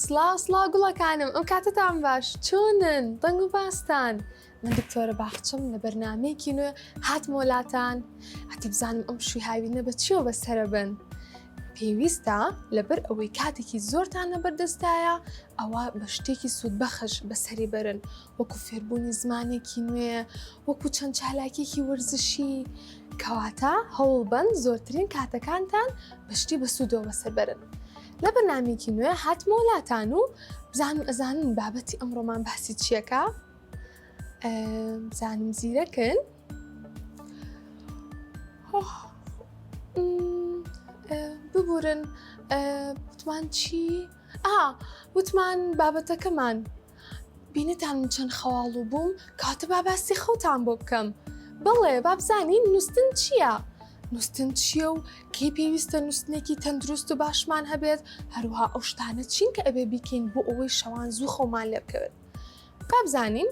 سڵاو سڵاو گوڵەکانم ئەم کاتەتان باش چۆنن دەنگ و باستان من دکتۆرە باخچم لە بەرنمەیەکی نوێ هاتمەوە لاتان هەتا بزانم ئەم پشووی هاوینە بە چیەوە بەسەرە بن پێویستە لەبەر ئەوەی کاتێکی زۆرتان لەبەردەستایە ئەوە بە شتێکی سوودبەخش بەسەری بەرن وەکو فێربوونی زمانێکی نوێ، وەکو چەند چالاکیەکی وەرزشی، کەواتە هەوڵبەن زۆرترین کاتەکانتان بە شتی بەسوودەوە بەسەر بەرن. لە بەرنامەیەکی نوێ هاتمەوە لاتان و بزانم ئەزانن بابەتی ئەمڕۆمان باسی چیەکە؟ بزانم زیرەکن؟ ببورن وتمان چی؟ ئا وتمان بابەتەکەمان بینیتان من چەند خەواڵوو بووم کاتە با باسی خەوتان بۆ بکەم بەڵێ با بزانین نووستن چییە؟ نووستن چییە و کەی پێویستە نووستنێکی تەندروست و باشمان هەبێت هەروها ئەو شتانە چین کە ئەبێ بیکەین بۆ ئەوەی شەوان زوو خەومان لێ بکەوێت با بزانین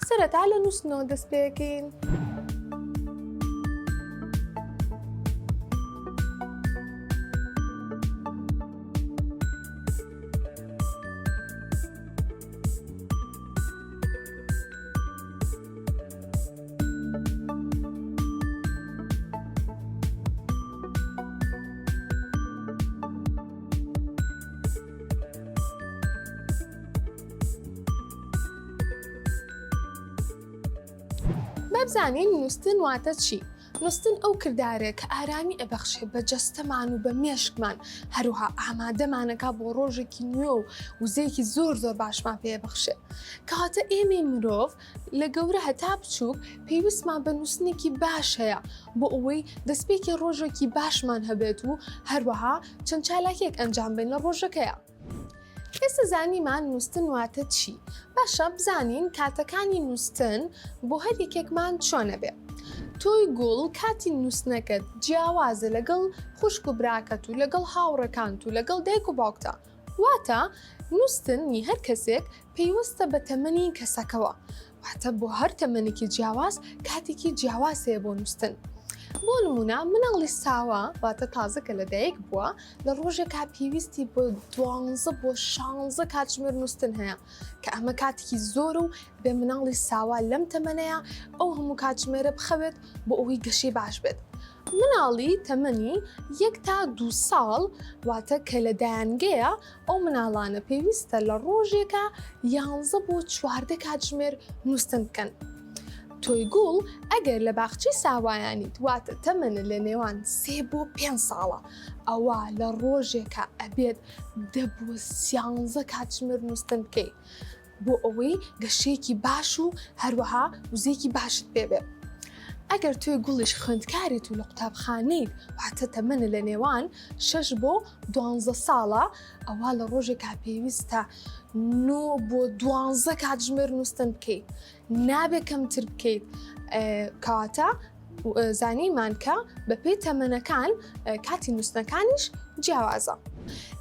سەرەتا لە نووستنەوە دەست پێکەین. با بزانین نووستن واتە چی؟ نوستن ئەو کردارەیە کە ئارامی ئەبەخشێ بە جەستەمان و بە مێشکمان، هەروەها ئامادەمانەکا بۆ ڕۆژێکی نوێ و وزەیەکی زۆر زۆر باشمان پێ ئەبەخشێ. کەواتە ئێمەی مرۆڤ لە گەورە هەتا بچووک پێویستمان بە نووستنێکی باش هەیە بۆ ئەوەی دەستپێکی ڕۆژێکی باشمان هەبێت و هەروەها چەند چالاکیەک ئەنجام بەین لە ڕۆژەکەیا. ئێستا زانیمان نووستن واتە چی؟ باشە بزانین کاتەکانی نووستن بۆ هەر یەکێکمان چۆنە بێ. تۆی گوڵ کاتی نووستنەکەت جیاوازە لەگەڵ خوشک و براکەت و لەگەڵ هاوڕێکانت و لەگەڵ دایک و باوکتا. واتە نووستن ی هەر کەسێک پەیوەستە بە تەمەنی کەسەکەوە. واتە بۆ هەر تەمەنێکی جیاواز کاتێکی جیاواز هەیە بۆ نووستن. بۆ نموونە مناڵی ساوا واتە تازە کە لەدایک بووە لە ڕۆژێکا پێویستی بۆ دوانزە بۆ شانزە کاتژمێر نووستن هەیە کە ئەمە کاتێکی زۆر و بێ مناڵی ساوا لەم تەمەنەیە ئەو هەموو کاتژمێرە بخەوێت بۆ ئەوەی گەشەی باش بێت. مناڵی تەمەنی یەک تا دوو ساڵ واتە کە لە دایانگەیە ئەو مناڵانە پێویستە لە ڕۆژێکا یانزە بۆ 14 کاتژمێر نووستن بکەن. تۆی گوڵ ئەگەر لە باخچەی ساوایانیت واتە تەمەنت لە نێوان سێ بۆ پێنج ساڵە ئەوا لە ڕۆژێکا ئەبێت دە بۆ سیانزە کاتژمێر نووستن بکەی بۆ ئەوەی گەشەیەکی باش و هەروەها وزەیەکی باشت پێ بێ. ئەگەر تۆی گوڵیش خوێندکاریت و لە قوتابخانەیت واتە تەمەنت لە نێوان شەش بۆ دوانزە ساڵە ئەوا لە ڕۆژێکا پێویستە نۆ بۆ دوانزە کاتژمێر نووستن بکەیت نابێ کەمتر بکەیت کەواتە زانیمان کە بەپێی تەمەنەکان کاتی نووسنەکانیش جیاوازە.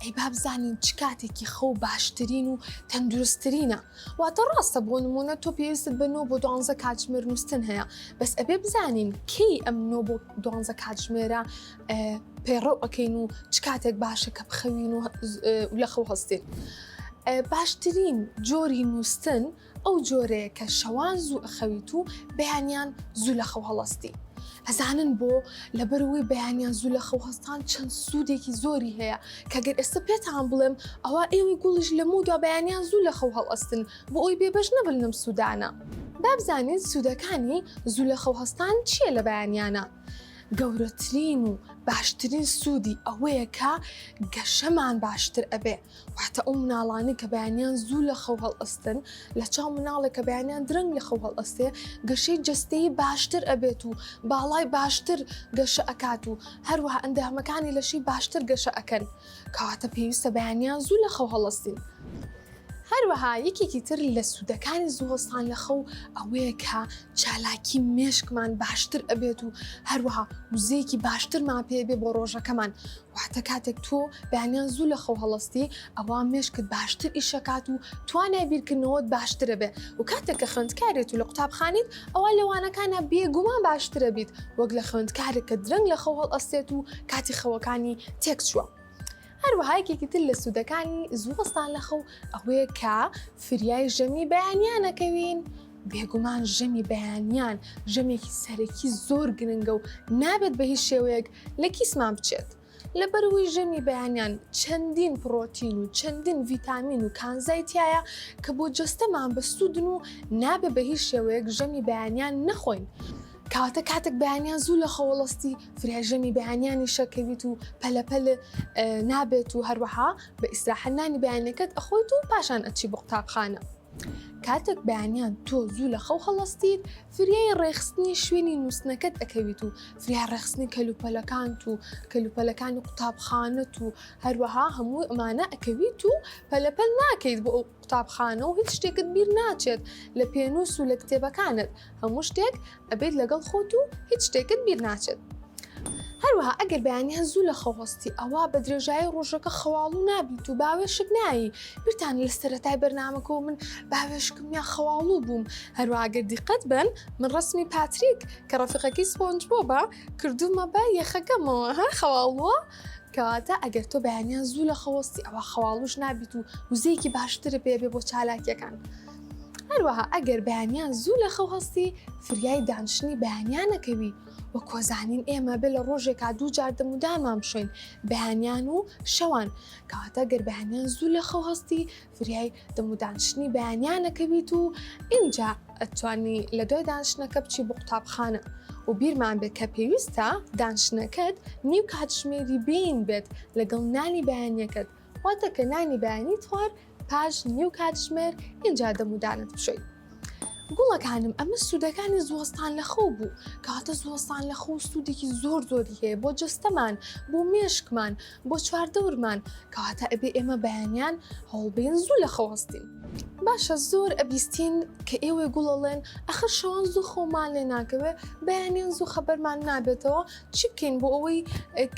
ئەی با بزانین چ کاتێکی خەو باشترین و تەندروستترینە واتە ڕاستە بۆ نمونە تۆ پێویستت بە نۆ بۆ دوانزە کاتژمێر نووستن هەیە بەس ئەبێ بزانین کەی ئەم نۆ بۆ دوانزە کاتژمێرە پەیڕەو ئەکەین و چ کاتێک باشە کە بخەوین و لە خەو هەستین. باشترین جۆری نووستن ئەو جۆرەیە کە شەوان زوو ئەخەویت و بەیانیان زوو لە خەو هەڵەستی. ئەزانن بۆ؟ لەبەرئەوەی بەیانیان زوو لە خەو هەستان چەند سوودێکی زۆری هەیە کە گەر ئێستا پێتان بڵێم ئەوا ئێوەی گوڵیش لەمەودوا بەیانیان زوو لە خەو هەڵئەستن بۆ ئەوەی بێبەش نەبن لەم سوودانە. با بزانین سوودەکانی زوو لە خەو هەستان چییە لە بەیانیانا؟ گەورەترین و باشترین سوودی ئەوەیە کە گەشەمان باشتر ئەبێ. واتە ئەو مناڵانەی کە بەیانیان زوو لە خەو هەڵئەستن لە چاو مناڵێک کە بەیانیان درەنگ لە خەو هەڵئەستێ گەشەی جەستەیی باشتر ئەبێت و باڵای باشتر گەشە ئەکات و هەروەها ئەندامەکانی لەشی باشتر گەشە ئەکەن کەواتە پێویستە بەیانیان زوو لە خەو هەڵەستین. هەروەها یەکێکی تر لە سوودەکانی زوو هەستان لە خەو ئەوەیە کە چالاکی مێشکمان باشتر ئەبێت و هەروەها وزەیەکی باشترمان پێ بێ بۆ ڕۆژەکەمان واتە کاتێک تۆ بەیانیان زوو لە خەو هەڵەستی ئەوا مێشکت باشتر ئیشەکات و توانای بیرکردنەوەت باشترە بێ و کاتێک کە خوێندکاریت و لە قوتابخانیت ئەوا لە وانەکانا بێگومان باشترە بیت وەک لە خوێندکارێک کە درەنگ لە خەو هەڵئەستێت و کاتی خەوەکانی تێکچووە. هەروەها یەکێکی تر لە سوودەکانی زوو هەستان لە خەو ئەوەیە کە فریای ژەمی بەیانیان ئەکەوین. بێگومان ژەمی بەیانیان ژەمێکی سەرەکی زۆر گرنگە و نابێت بە هیچ شێوەیەک لە کیسمان بچێت. لەبەرئەوەی ژەمی بەیانیان چەندین پڕۆتین و چەندین ڤیتامین و کانزای تیایە کە بۆ جەستەمان بەسوودن و نابێ بە هیچ شێوەیەک ژەمی بەیانیان نەخۆین. کەواتە کاتێک بەیانیان زوو لە خەوەڵەستی فریای ژەمی بەیانیانی شەکەویت و پەلەپەل نابێت و هەروەها بە ئیسراحەت نانی بەیانەکەت ئەخۆیت و پاشان ئەچی بۆ قوتابخانە. کاتێک بەیانیان تۆ زوو لە خەو هەڵەستیت فریای ڕێکخستنی شوێنی نووستنەکەت ئەکەویت و فریای ڕێکخستنی کەلوپەلەکانت و کەلوپەلەکانی قوتابخانەت و هەروەها هەموو ئەمانە ئەکەویت و پەلەپەل ناکەیت بۆ ئەو قوتابخانە و هیچ شتێکت بیر ناچێت لە پێنووس و لە کتێبەکانت هەموو شتێک ئەبێت لەگەڵ خۆت و هیچ شتێکت بیر ناچێت. هەروەها ئەگەر بەیانیان زوو لە خەو هەستی ئەوا بە درێژایی ڕۆژەکە خەواڵوو نابیت و باوێشک نایی، بیرتان لە سەرەتای بەرنامەکەوە من باوێشکم یا خەواڵوو بووم، هەروەها گەر دیقەت بەن من ڕەسمی پاتریک کە ڕەفیقەکەی سپۆنج بۆبە کردوومە بە یەخەکەمەوە ها خەواڵووە؟ کەواتە ئەگەر تۆ بەیانیان زوو لە خەو هەستی ئەوا خەواڵووش نابیت و وزەیەکی باشترت پێ بێ بۆ چالاکیەکان. هەروەها ئەگەر بەیانیان زوو لە خەو هەستی فریای دانیشتنی بەیانیان ئەکەوی وەک وەزانین ئێمە بێ لە ڕۆژێکا دوو جار دەمودانمان بشۆین بەیانیان و شەوان کەواتە گەر بەیانیان زوو لە خەو هەستی فریای دەمودانشتنی بەیانیان ئەکەویت و ئینجا ئەتوانی لە دوای دانشتنەکە بچی بۆ قوتابخانە و بیرمان بێت کە پێویستە دانشتنەکەت نیو کاتژمێری بین بێت لەگەڵ نانی بەیانیەکەت واتە کە نانی بەیانیت خوارد پاش نیو کاتژمێر ئینجا دەمودانت بشۆی. گوڵەکانم ئەمە سوودەکانی زووەستان لە خەو بوو کەواتە زووەستان لە خەو سوودێکی زۆر زۆری هەیە بۆ جەستەمان بۆ مێشکمان بۆ چواردەورمان کەواتە ئەبێ ئێمە بەیانیان هەوڵبین زوو لە خەو هەستین. باشە زۆر ئەبیستین کە ئێوەی گوڵ ئەڵێن ئەخر شەوان زوو خەومان لێ ناکەوێ بەیانیان زوو خەبەرمان نابێتەوە چی بکەین بۆ ئەوەی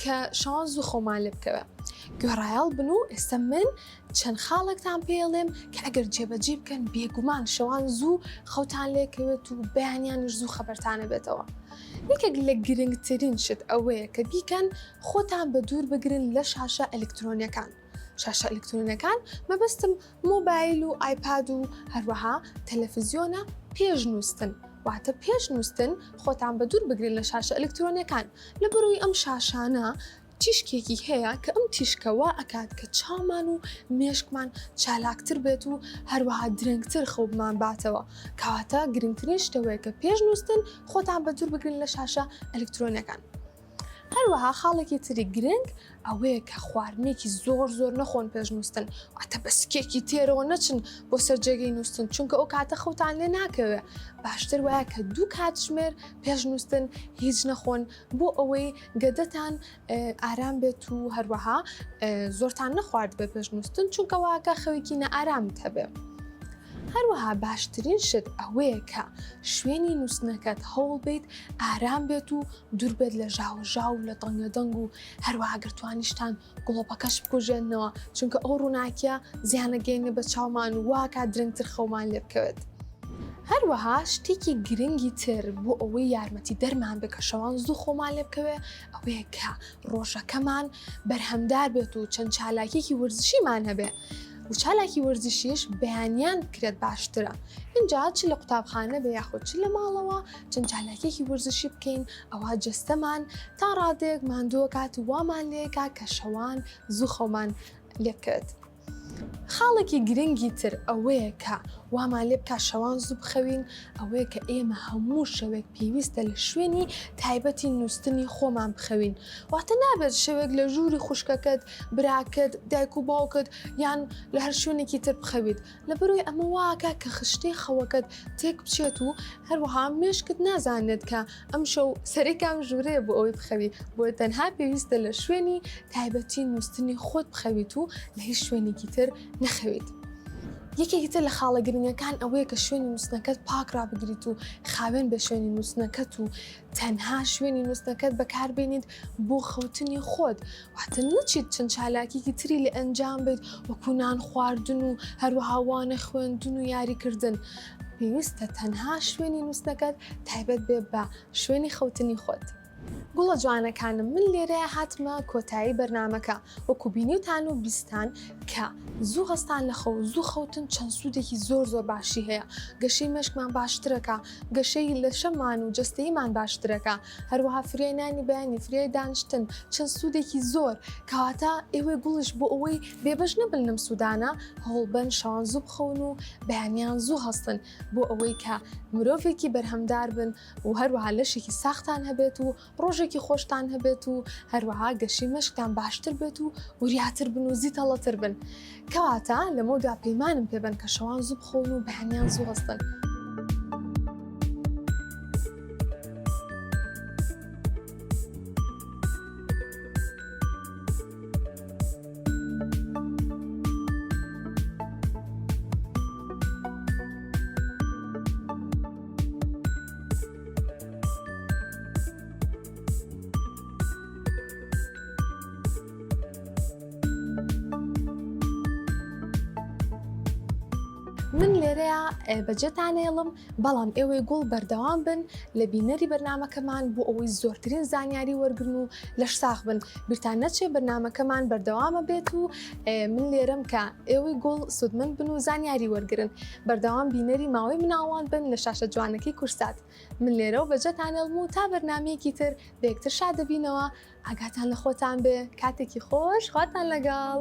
کە شەوان زوو خەومان لێ بکەوێ گوێڕایەڵ بن و ئێستا من چەند خاڵێکتان پێڵێم کە ئەگەر جێبەجێ بکەن بێگومان شەوان زوو خەوتان لێکەوێت و بەیانیانیش زوو خەبەرتانە بێتەوە. یەکێک لە گرنگترین شت ئەوەیە کە بیکەن خۆتان بە دوور بگرن لە شاشە ئەلکترۆنیەکان. شاشە ئەلکترۆنیەکان مەبەستم مۆبایل و ئایپاد و هەروەها تەلەفزیۆنە پێش نووستن واتە پێش نووستن خۆتان بە دوور بگرن لە شاشە ئەلکترۆنیەکان لە بەروی ئەم شاشانە تیشکێکی هەیە کە ئەم تیشکە وا ئەکات کە چاومان و مێشکمان چالاکتر بێت و هەروەها درەنگتر خەوبمان باتەوە کەواتە گرنگترین شتەوەیە کە پێش نووستن خۆتان بە دوور بگرن لە شاشە ئەلکترۆنەکان. هەروەها خاڵێکی تری گرنگ ئەوەیە کە خواردنێکی زۆر زۆر نەخۆن پێش نووستن واتە بە سکێکی تێرەوە نەچن بۆ سەر جێگەی نووستن چونکە ئەو کاتە خەوتان لێ ناکەوێ باشتر وایە کە دوو کاتژمێر پێش نووستن هیچ نەخۆن بۆ ئەوەی گەدەتان ئارام بێت و هەروەها زۆرتان نەخوارد بێ پێش نووستن چونکە واکە خەوێکی نەئارامت هەبێ. هەروەها باشترین شت ئەوەیە کە شوێنی نووسنەکەت هەوڵ بیت ئارام بێت و دوور بێت لە ژاوەژاو و لە دەنگە دەنگ و هەروەها گەر توانیشتان گڵۆپەکەش بکوژێننەوە چونکە ئەو ڕووناکیە زیانەگەینێ بە چاومان و واکات درەنگتر خەومان لێ بکەوێت. هەروەها شتێکی گرنگی تر بۆ ئەوەی یارمەتی دەرمان بێت کە شەوان زوو خۆمان لێ بکەوێ ئەوەیە کە ڕۆژەکەمان بەرهەمدار بێت و چەند چالاکیەکی وەرزشیمان هەبێ و چالاکی وەرزشیش بەیانیان بکرێت باشترە اینجا چ لە قوتابخانە بێ یاخود چ لە ماڵەوە چەند چالاکیەکی وەرزشی بکەین ئەوە جەستەمان تا ڕادەیەک ماندووەکات و وامان لێکا کە شەوان زوو خەومان لێ بکەوێت. خاڵێکی گرنگی تر ئەوەیە کە وامان لێ بکات شەوان زوو بخەوین ئەوەیە کە ئێمە هەموو شەوێک پێویستە لە شوێنی تایبەتی نووستنی خۆمان بخەوین واتە نابێت شەوێک لە ژووری خوشکەکەت براکەت دایک و باوکت یان لە هەر شوێنێکی تر بخەویت لەبەرئەوەی ئەمە واکە کە خشتەی خەوەکەت تێک بچێت و هەروەها مێشکت نازانێت کە ئەمشەو سەرەی کام ژوورەیە بۆ ئەوەی بخەوی بۆیە تەنها پێویستە لە شوێنی تایبەتی نووستنی خۆت بخەویت و لە هیچ شوێنێکی تر نەخەویت. یەکێکی تر لە خاڵە گرنگەکان ئەوەیە کە شوێنی نووستنەکەت پاک ڕابگریت و خاوێن بێ شوێنی نووستنەکەت و تەنها شوێنی نووستنەکەت بەکاربێنیت بۆ خەوتنی خۆت واتە نەچیت چەند چالاکیکی تری لە ئەنجام بیت وەکو نان خواردن و هەروەها وانە خوێندن و یاریکردن پێویستە تەنها شوێنی نووستنەکەت تایبەت بێ بە شوێنی خەوتنی خۆت. گوڵە جوانەکانم من لێرەیا هاتمە کۆتایی بەرنامەکە وەکو بینیوتان و بیستان کە زوو هەستان لە خەو زوو خەوتن چەند سوودێکی زۆر زۆر باشی هەیە گەشەی مێشکمان باشترەکە گەشەی لەشەمان و جەستەیمان باشترەکە هەروەها فریای نانی بەیانی فریای دانیشتن چەند سوودێکی زۆر کەواتە ئێوەی گوڵیش بۆ ئەوەی بێبەش نەبن لەم سوودانە هەوڵبەن شەوان زوو بخەون و بەیانیان زوو هەستن بۆ ئەوەی کە مرۆڤێکی بەرهەمدار بن و هەروەها لەشێکی ساختان هەبێت و ڕۆژێکی خۆشتان هەبێت و هەروەها گەشی مێشکتان باشتر بێت و وریاتر بن و زیتەڵەتر بن کەواتە لەمەودا پەیمانم پێبەن کە شەوان زوو بخەون و بەیانیان زوو هەستن. من لێرەیە بەجێتانێڵم بەڵام ئێوەی گوڵ بەردەوام بن لە بینەری بەرنامەکەمان بۆ ئەوەی زۆرترین زانیاری وەرگن و لەش ساغ بن بیرتان نەچێ بەرنامەکەمان بەردەوامە بێت و من لێرەم کە ئێوەی گوڵ سوودمەند بن و زانیاری وەرگن بەردەوام بینەری ماوەی مناڵان بن لە شاشە جوانەکەی کورسات من لێرەوە بەجێتانێڵم و تا بەرنامەیەکی تر بە یەکتر شاد دەبینەوە ئاگاتان لە خۆتان بێ کاتێکی خۆش خواتان لەگەڵ.